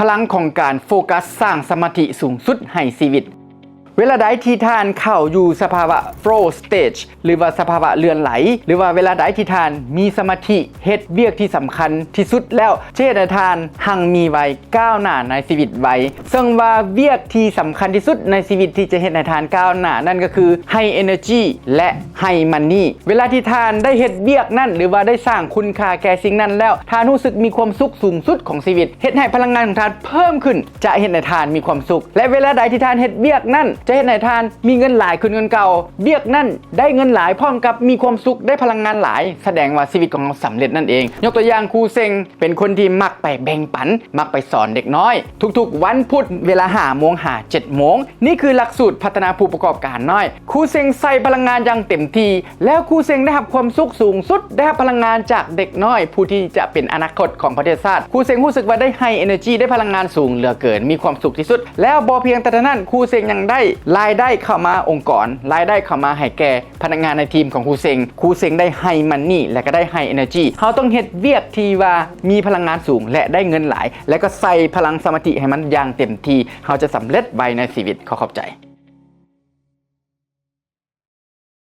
ພະລັງຂອງການໂຟກັສສ້າງສະມາທິສູງສຸດໃຫ້ຊີວິດ. ເວລາໃດທີ່ທ່ານເຂົ້າຢູ່ສະພາວະ flow stage ຫຼືວ່າສະພາວະເລື່ອນໄຫຼ ຫຼືວ່າເວລາໃດທີ່ທ່ານມີສະມາທິເຮັດວຽກທີ່ສຳຄັນທີ່ສຸດແລ້ວ ຈະເຮັດໃຫ້ທ່ານຮັ່ງມີໄວ ກ້າວໜ້າໃນຊີວິດໄວ. ເຊິ່ງວ່າວຽກທີ່ສຳຄັນທີ່ສຸດໃນຊີວິດທີ່ຈະເຮັດໃຫ້ທ່ານກ້າວໜ້ານັ້ນກໍຄື high energy ແລະ high money. ເວລາທີ່ທ່ານໄດ້ເຮັດວຽກນັ້ນ ຫຼືວ່າໄດ້ສ້າງຄຸນຄ່າແກ່ສິ່ງນັ້ນແລ້ວ ທ່ານຮູ້ສຶກມີຄວາມສຸກສູງສຸດຂອງຊີວິດ ເຮັດໃຫ້ພະລັງງານຂອງທ່ານເພີ່ມຂຶ້ນ ຈະເຮັດໃຫ້ທ່ານມີຄວາມສຸກ ແລະ ເວລາໃດທີ່ທ່ານເຮັດວຽກນັ້ນ ຈະເຮັດໃຫ້ທ່ານມີເງິນຫຼາຍຂຶ້ນກວ່າເກົ່າ. ວຽກນັ້ນໄດ້ເງິນຫຼາຍ ພ້ອມກັບມີຄວາມສຸກ ໄດ້ພະລັງງານຫຼາຍ ສະແດງວ່າຊີວິດຂອງເຮົາສຳເລັດນັ້ນເອງ. ຍົກຕົວຢ່າງ ຄູເຊັງ ເປັນຄົນທີ່ມັກໄປແບ່ງປັນ ມັກໄປສອນເດັກນ້ອຍ ທຸກໆວັນພຸດເວລາຫ້າໂມງຫາເຈັດໂມງ. ນີ້ຄືຫຼັກສູດພັດທະນາຜູ້ປະກອບການນ້ອຍ. ຄູເຊັງໃສ່ພະລັງງານຢ່າງເຕັມທີ່ ແລ້ວຄູເຊັງໄດ້ຮັບຄວາມສຸກສູງສຸດ ໄດ້ຮັບພະລັງງານຈາກເດັກນ້ອຍຜູ້ທີ່ຈະເປັນອະນາຄົດຂອງປະເທດຊາດ. ຄູເຊັງຮູ້ສຶກວ່າໄດ້ high energy ໄດ້ພະລັງງານສູງເຫຼືອເກີນ ມີຄວາມສຸກທີ່ສຸດ. ແລ້ວບໍ່ພຽງແຕ່ເທົ່ານັ້ນ ຄູເຊັງຍັງໄດ້ລາຍໄດ້ເຂົ້າມາອົງກອນ ລາຍໄດ້ເຂົ້າມາໃຫ້ແກ່ພະນັກງານໃນທີມຂອງຄູເຊັງ. ຄູເຊັງໄດ້ high money ແລະກໍໄດ້ high energy. ເຮົາຕ້ອງເຮັດວຽກທີ່ວ່າມີພະລັງງານສູງ ແລະໄດ້ເງິນຫຼາຍ ແລະກໍໃສ່ພະລັງສະມາທິໃຫ້ມັນຢ່າງເຕັມທີ່ ເຮົາຈະສຳເລັດໄວໃນຊີວິດ. ຂໍຂອບໃຈ.